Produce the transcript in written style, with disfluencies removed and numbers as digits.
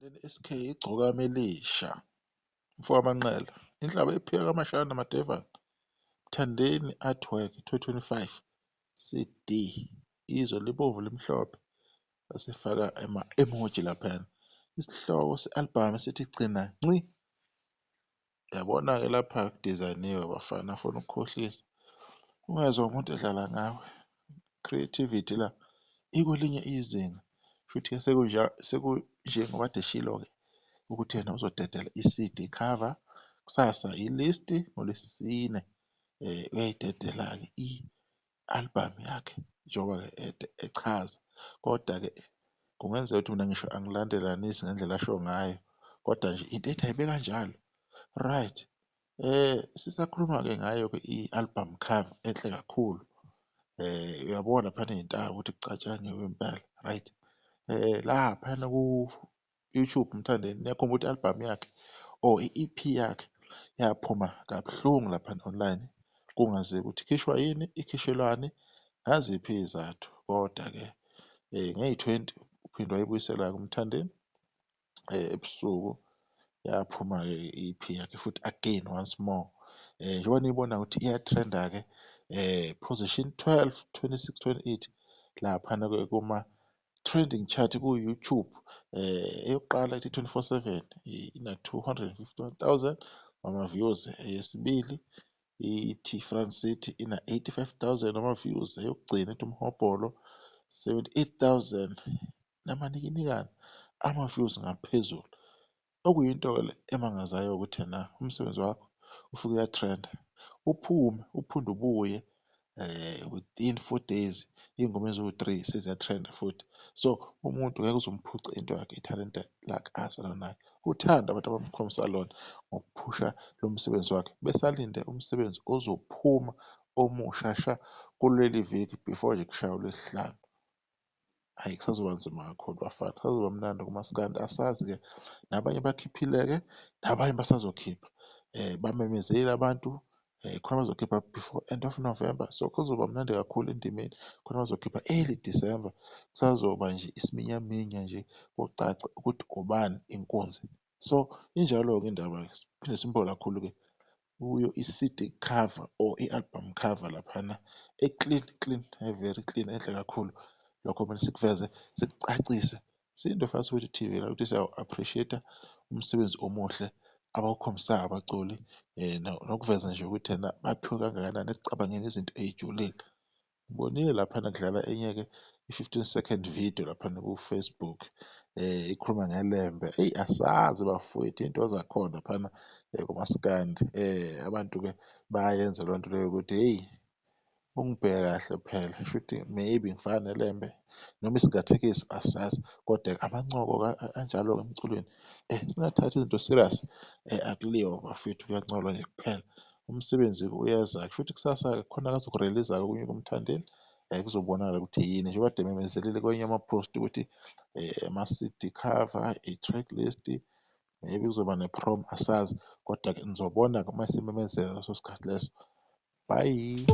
Leli SK igcokama elisha mfokaManqele inhlaba ephika kaMashana naMadevana Mthandeni Artwork 2025 CD izwe libomvu limhlophe asifaka ama-emoji laphayana isihloko se-albhamu sithi gcina nci. Yabona-ke lapha kudizayiniwe bafana funa ukukhohlisa ungezwa umuntu edlala ngawe creativity la ikwelinye izinga futhi-ke sekunjengoba kade eshilo-ke ukuthi yena uzodedela i-CD cover kusasa i-list ngoLwesine uyayidedela-ke i-album yakhe njengoba-ke ede echaza. Kodwa-ke kungenzeka ukuthi mina ngisho angilandelanisi ngendlela asho ngayo kodwa nje into ethi ayibe kanjalo. Right, sisakhuluma-ke ngayo-ke i-album cover enhle kakhulu. Uyabona laphana iy'ntaba ukuthi kucatshangiwe impela, right. Laphayana ku-YouTube Mthandeni niyakhumbula ukuthi i-album yakhe or i-EP yakhe yaphuma kabuhlungu laphana online kungaziwa ukuthi ikhishwa yini, ikhishelwani, ngaziphi iy'zathu. Kodwa-ke ngeyi-20 uphinde wayibuyisela-ke uMthandeni ebusuku yaphuma-ke i-EP yakhe futhi again once more. Njengoba niyibona ukuthi iya-trend-a-ke position 12, 26, 28 laphana-ke kuma-trending chart ku-YouTube. Eyokuqala ithi 24/7 ina-251,000 wama-views, eyesibili ithi Front City ina-85,000 wama-views, eyokugcina ithi Umhobholo 78,000 namanikinikana ama-views ngaphezulu. Okuyinto-ke le emangazayo ukuthi ena umsebenzi wakho ufike uyatrenda uphume uphinde ubuye within 4 days iy'ngoma eziwu-3 seziyatrenda futhi. So umuntu ngeke uze umphuce into yakhe ithalente lakhe azalwa nayo. Uthando abantu abamkhombisa lona ngokuphusha lo msebenzi wakhe besalinde umsebenzi ozophuma omusha sha kuleli viki before nje kushaye uLwesihlanu. Hhayi kusazoba nzima kakhulu bafana, kusazoba mnandi kumaskandi asazi-ke nabanye bakhiphile-ke nabanye basazokhipha. Bamemezele abantu khona bazokhipha before end of November, so kuzoba mnandi kakhulu endimeni. Khona bazokhipha early December, kusazoba nje isiminyaminya nje kucace ukuthi ubani inkunzi. So injalo-ke indaba-ke, siphinde simbonge kakhulu-ke kuyo i-CD cover or i-album cover laphana e-clean clean, e-very clean, enhle kakhulu. Lokho kumele sikuveze sikucacise siyiNto Fast Food TV la ukuthi siyawu-appreciate-a umsebenzi omuhle abawukhombisayo abaculi nokuveza nje ukuthi ena baphiwe kangakanani ekucabangeni izinto ey'julile. Ngibonile laphana kudlala enye-ke i-15 second video laphana ku-Facebook ikhuluma ngeLembe. Eyi asazi bafowethu iy'nto zakhona laphana kumaskandi abantu-ke bayayenza leyo nto leyo ukuthi hheyi ungibheke kahle phela shuthi maybe ngifana neLembe noma isingathekiso asazi kodwa amancoko anjalo-ke emculweni singathathi izinto serious akuliwa bafowethu kuyancolwa nje kuphela. Umsebenzi uyeza-ke kushuthi kusasa-ke khona abazoku-release-a okunye kuMthandeni kuzobonakala ukuthi yini njengoba kade ememezelile kwenye ama-post ukuthi ama-CD cover, i-track list, maybe kuzoba ne-prom asazi kodwa-ke nizobona-ke uma esememezela leso sikhathi leso. Bye.